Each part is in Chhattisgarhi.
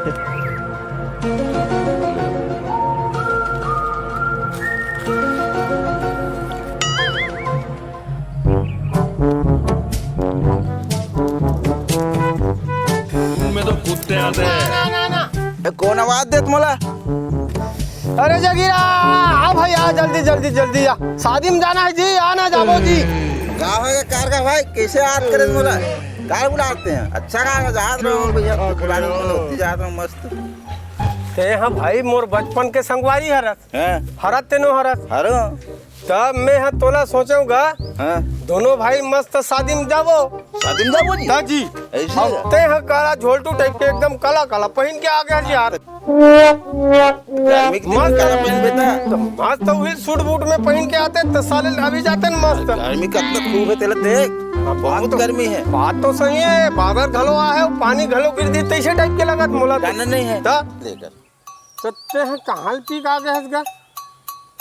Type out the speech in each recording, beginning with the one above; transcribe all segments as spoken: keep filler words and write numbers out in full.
मुंह में तो कुत्ते आते हैं। ना, ना, ना। ए, कौन आवाज देत मोला? अरे जगीरा, आ भाई, आ जल्दी, जल्दी, जल्दी आ। शादी में जाना है जी, आना जाबो जी। का होगा कार का भाई, कैसे याद करे मोला? कार बुलाते हैं। अच्छा कार का जात रहो भैया, बुलाने को होती जात रहो मस्त। ते हाँ भाई, मोर बचपन के संगवारी हरत। हैं? हरत तेनो हरत। हरो। तब मैं ह तोला सोचेंव गा, हाँ। दोनों भाई मस्त शादी में जाबो। शादी में जाबो जी? ता जी। ऐसे? अब ते ह काला झोलटू टाइप के एकदम काला काला पहिन के आ गया जी यार। गर्मी के दिन में मस्त। काला पहिन बेटा। तो मस्त वही सूट बूट में पहिन के आते तो साले अभी जाते न मस्त। गर्मी कतना खूब है तेला देख। हाँ, बहुत बहुत तो, गर्मी है। बात तो सही है, बादर घलो आहे, पानी घलो गिर दी, तैसे टाइप के लगत मोला तो। जाना नहीं है। ता? लेकर। तो ते ह कहाँ ले पी के आ गए हस गा?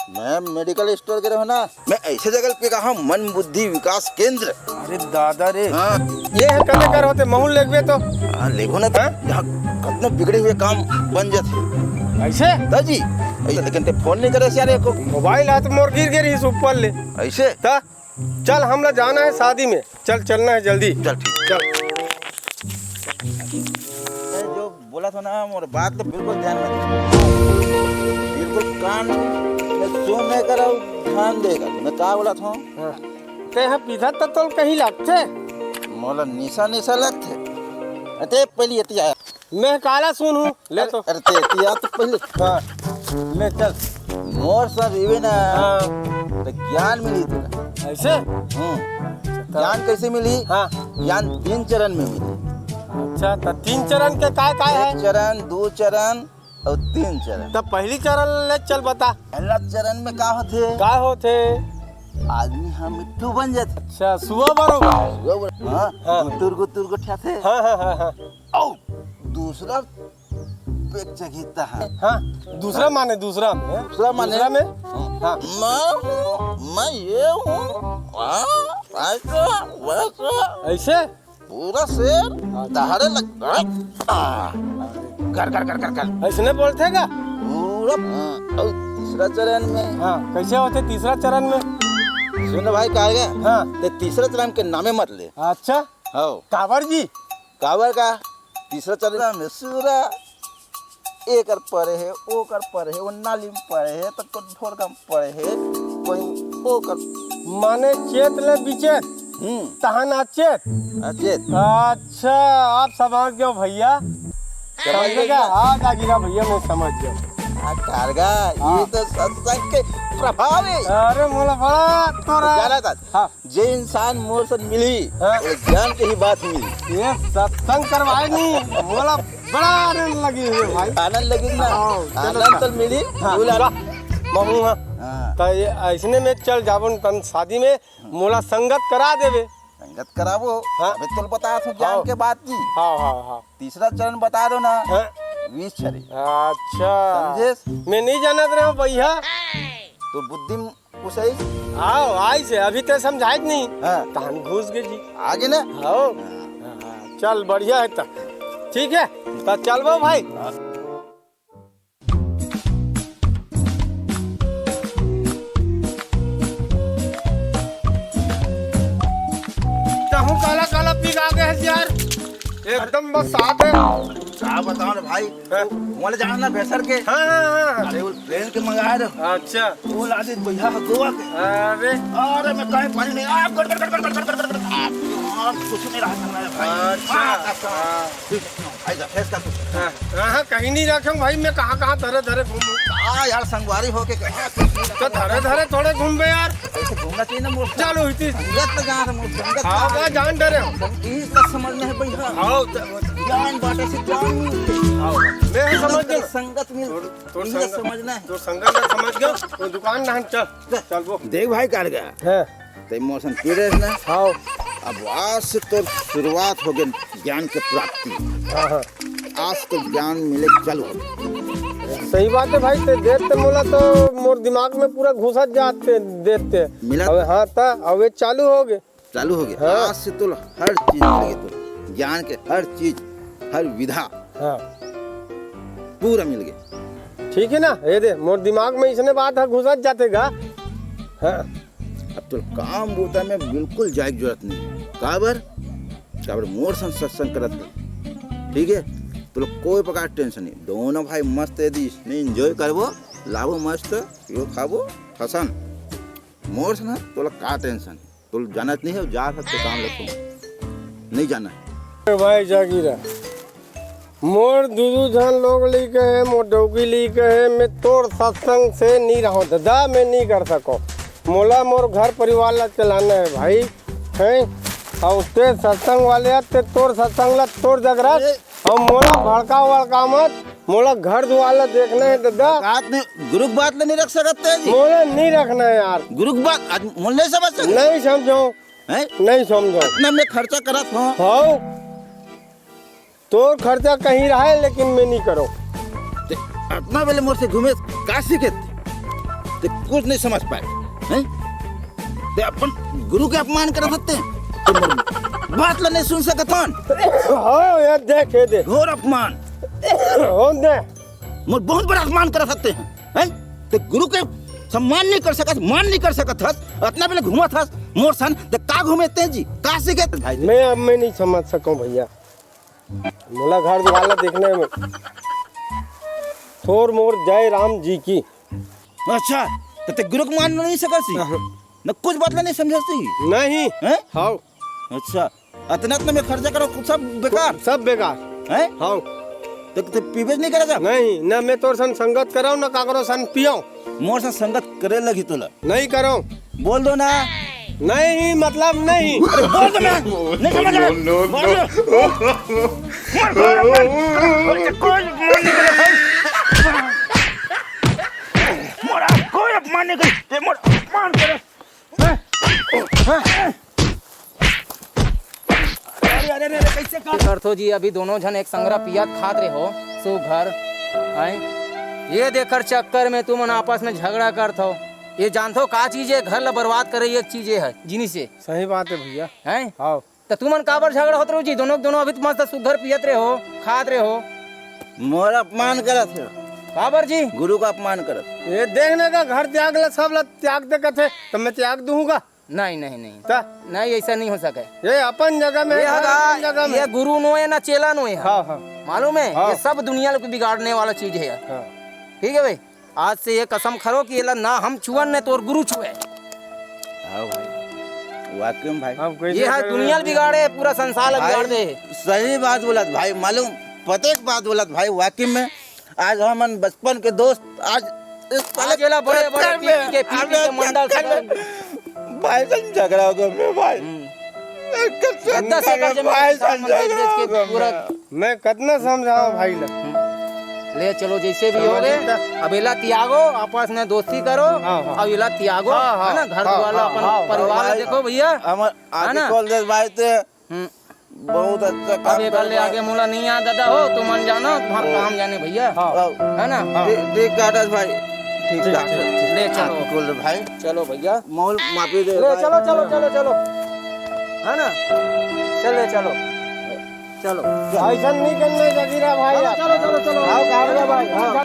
मैं मेडिकल स्टोर के रहो ना, मैं ऐसे जगह पे कहा मन बुद्धि विकास केंद्र। अरे दादा रे। हाँ। ये है कले कर होते महूल लेगबे तो। हाँ, लेगो ना तो हाँ? यहाँ कतनो बिगड़े हुए काम बन जाते। ऐसे? दा जी, ऐसे लेकिन ते फोन नहीं करे यार एको। मोबाइल हाथ मोर गिर गिर इस ऊपर ले। ऐसे? ता? चल, हमला जाना है शादी में। चल, चलना है जल्दी। चल, ठीक। चल। मैं जो बोला था ना, मोर बात तो बिल्कुल ध्यान रख। बिल्कुल कान में सुन नहीं करा, ध्यान देगा। मैं का बोला था? हाँ। ते ह पीधा त तोल कहीं लगथे? मोला निशा निशा लगथे। अते पहली एती आया। मैं काला सुन हूँ, ले अरे, तो। अरे, ते, ते यार, तो पहले हाँ, ले चल। मोर सर रिवे ना, हाँ। तो ज्ञान मिली तेला। ऐसे? हम्म। तो ज्ञान कैसे मिली? हाँ। ज्ञान तीन चरण में मिली। अच्छा, तो तीन चरण के काय काय है? एक चरण, दो चरण और तीन चरण। तो पहली चरण ले चल बता। पहला चरण में का होथे? का होथे? आदमी ह मिट्ठू बन जाथे। अच्छा, सुआ बरोबर। सुआ बरोबर। हाँ, हाँ। गुतुर गुतुर गोठियाथे। हाँ, हाँ, हाँ, हाँ। अउ दूसरा पेट चघीता है। हाँ, दूसरा माने दूसरा में। दूसरा माने? दूसरा में? हाँ। हाँ। मैं, मैं ये हूँ। हाँ, ऐसा, वैसा। ऐसे? पूरा शेर दहाड़े लग, आ, कर, कर, कर, कर, कर। ऐसने बोलथे का? पूरा, हाँ, अउ तीसरा चरण में। हाँ, कैसे होथे तीसरा चरण में? सुन भाई, कहा गया? हाँ। ते तीसरा चरण के नामे मत ले। अच्छा? हाँ। काबर जी? काबर का? तीसरा चरण में सूरा एकर परे हे, ओकर परे हे, वो नाली में परे हे, तो कोई ढोरका में परे हे, कोई ओकर। माने चेत ले बिचेत, हम्म। तहन अचेत। अचेत। अच्छा, आप समझ गयो भैया। समझ समझ गया? गया? हाँ, जागीरा भैया, मैं समझ गया। आ, कारगा, हाँ। ये तो सत्संग के प्रभाव है। अरे, मोला बड़ा तोरा। जाना था। हाँ। जे इंसान मोर से मिली, हाँ। वो ज्ञान के ही बात मिली। ये सत्संग करवाए नहीं, मोला बड़ा आनंद लगी हुई भाई। आनंद लगी ना? हाँ, चलो आनंद ना। तो मिली, हाँ, बोला। वाह, महू हाँ। हाँ। तो ये ऐसने में चल जाबो न तन शादी में, मोला संगत करा देवे। संगत कराबो, हाँ। अबे तोल बता तू ज्ञान हाँ। के बात जी। हाँ, हाँ, हाँ। तीसरा चरण बता दो ना, हाँ। विष छरी। अच्छा। समझेस? मैं नहीं जानत रहा भैया। तो बुद्धि कुछ आई? आओ, आई से, अभी ते समझाए नहीं। हाँ। तहन घुस गए जी। आगे ना? आओ। हाँ। हाँ, चल, बढ़िया है तब। ठीक है, तो चलबो भाई। तहूँ काला काला पी के आ गए है यार, एकदम बस साथ है। का बताओ ना भाई, हाँ। वाले जाना ना बेसर के। हाँ, हाँ, हाँ। अरे वो ट्रेन के मंगाए रहे। अच्छा। वो ला दे भैया गोवा के। अरे। अरे मैं कहीं पानी नहीं, आप गड़, गड़, गड़, गड़, गड़, गड़, गड़, गड़, गड़, आप, आप कुछ नहीं रहा है भाई। अच्छा। हाँ, कसम। हाँ। ठीक है, भाई, जा, फेस कर तू। हाँ, हाँ, हाँ, कहीं नहीं रखे भाई, मैं कहाँ, कहाँ धरे, धरे घूमूं। हाँ यार, संगवारी होके कहीं तो धरे, धरे थोड़े घूमबे यार। ऐसे घूमना चाहिए ना, मोर चलो, इतनी संगत में जाना था, मोर संगत हाँ, में। का जान डरे हो? संगत का समझना है भाई, हाँ। हाँ, तो ज्ञान बांटे से ज्ञान मिलती है। हाँ, मैं ही समझ गया। संगत मिलती है। तोर इनका संगत, समझना है। तोर संगत का समझ गया, वो दुकान ना हम चल, चल वो। देख भाई कारगा, हाँ। ते मोर संग पीड़े ना। हाँ। अब आज से तोर शुरुआत हो गई ज्ञान के प्राप्ति। हाँ, हाँ। आज तो ज्ञान मिले चालू हो गए। सही बात है भाई, ते देख ते मोला तो मोर दिमाग में पूरा घुसत जात ते देख ते। मिला? अबे हाँ ता, अबे चालू हो गए। चालू हो गया। हाँ। आज से तो हर चीज मिल गई, तो ज्ञान के हर चीज, हर विधा। हाँ। पूरा मिल गए। ठीक है ना, ये दे, मोर दिमाग में इसने बात ह घुसत जाथे गा। हाँ। अब तोला काम बूता में बिल्कुल जाए के जरूरत नहीं है। काबर? काबर मोर संग सत्संग करत है। ठीक है? तोला कोई प्रकार टेंशन नहीं। दोनों भाई मस्त है दी, इसने एंजॉय करबो, लाबो मस्त, यो खाबो, फसन। मोर से ना, तोला का टेंशन? तोला जानत नहीं है, जा सकते काम लगते नहीं जाना है। ए भाई जागीरा, मोर दू दू झन लोग लइके हे, मोर डौकी लइके हे, मैं तोर सत्संग से नहीं रहूं दादा, मैं नहीं कर सकूं। मोला मोर घर परिवार ला चलाना है भाई, हैं? अउ ते सत्संग वाले आ, ते तोर सत्संग ला तोर जगरस, ए- अउ मोला भड़का वड़का मत, मोला घर दुआर ला देखना है दादा। बात नहीं, गुरु के बात ला नहीं रख सकते जी। मोला नहीं रखना है यार। गुरु के बात आज मोला नहीं समझ सकते। नहीं समझो। हैं? नहीं समझो। इतना मैं खर्चा करत हूँ। हाँ। तोर खर्चा कहीं रहे, लेकिन मैं नहीं करो। ते अतना बेले मोर से घूमे का सीखे ते? ते कुछ नहीं समझ पाए, हैं? ते अपन गुरु के अपमान कर सकते हैं। ते मोर बात ला नहीं सुन सकत हन। हाँ, ये देख, ये देख। घोर अपमान। हो दे। मोर बहुत बड़ा अपमान कर सकते हैं, हैं? ते गुरु के सम्मान नहीं कर सकत, मान नहीं कर सकत हस, अतना बेले घूमत हस मोर सन, ते का घूमे ते जी, का सीखे ते भाई? मैं, अब मैं नहीं समझ सकूं भैया। मोला घर दुआर ला देखना है। थोर मोर जय राम जी की। अच्छा, तो ते गुरु के मान नहीं सकत सी? हाँ। न कुछ बात ला नहीं समझत सी? नहीं। हैं? हाँ। अच्छा, अतना, अतना मैं खर्चा करो, सब बेकार? सब बेकार। हैं? हाँ। तो ते पीबे नहीं करेगा? नहीं, ना मैं तोर सन संगत कराऊं, ना काकरो सन पियाऊं। मोर सन संगत करे लगी तोला। नहीं करो। बोल दो ना। नहीं, मतलब नहीं। बोल दो ना। नहीं समझ रहा। बोल दो। मोर कोई मन नहीं करे भाई। मोर कोई अपमान नहीं करे। ते मोर अपमान करे। अरे, अरे, अरे, अरे, कैसे कर करथो जी, अभी दोनों झन एक संगरा पियत खात रहे हो, सुघर, हैं? ये देकर चक्कर में तुमन आपस में झगड़ा करथो। ये जानथो का चीज है? घर ला बर्बाद करे एक चीज ये है, जिनिस है। सही बात है भैया। हैं? हाँ। तो तुमन काबर झगड़ा होत रहो जी? दोनों, दोनों अभी तो मस्त सुघर पियत रहे हो, खात रहे हो। मोर अपमान करत है। काबर जी? गुरु का अपमान करत। ये देखने का घर त्याग ला, सब ला त्याग दे कथे, तो मैं त्याग दूंगा? नहीं, नहीं, नहीं। ता? नहीं, ऐसा नहीं हो सके। ये अपन जगह में ये है, हगा, अपन जगह में। ये गुरु नो है ना चेला नो है। हाँ, हाँ। मालूम है? हाँ। ये सब दुनिया को बिगाड़ने वाला चीज है। हाँ। ठीक है भाई, आज से ये कसम खरो कि एला ना हम छुअन, न तोर गुरु छुए। हाँ भाई, वाकई में भाई। अब कैसे ये है करेंगे? दुनिया बिगाड़े, पूरा संसार भाई, बिगाड़ दे। सही बात बोलत भाई, मालूम पते की बात बोलत भाई, वाकई में। आज हमन बचपन के दोस्त, आज इस साले आज एला बड़े-बड़े चक्कर पी-पी में, के, पी-पी के अबे मंडल चक्कर में। भाई साहब झगड़ा हो गया मैं भाई। हम्म। दस एकड़ जमीन भाई किसान साहब मन बेच-बेच के झगड़ा हो गया पूरा मैं। मैं कतना समझाओ भाई ला। हम्म। ले चलो जैसे भी हो गए, अब एला त्यागो, आपस में दोस्ती करो, हाँ, हाँ। अब एला त्यागो, हाँ, हाँ, है ना, घर हाँ, दुआर ला, हाँ, अपन हाँ, परिवार ला भाई, देखो भैया, हमर है आगे ना? खोल दे भाई ते। हम्म। बहुत अच्छा अब काम ये कर ले आगे मोला नहीं याद दादा हो, तुमन जानो, तुमहार काम जाने भैया। हाँ। है ना? हाँ। ठीक, ठीक काटस भाई। ठीक ठीक, काटस। ठीक, ठीक। ले चलो। हाँ, बोल रहे भाई। चलो भैया। मोल माफी दे ले भाई। चलो, चलो, चलो, चलो। है ना? चल ले चलो। चलो। ऐसा नहीं करना जगीरा भाई। चलो, चलो, चलो, चलो। आओ, काम रे भाई। हाँ।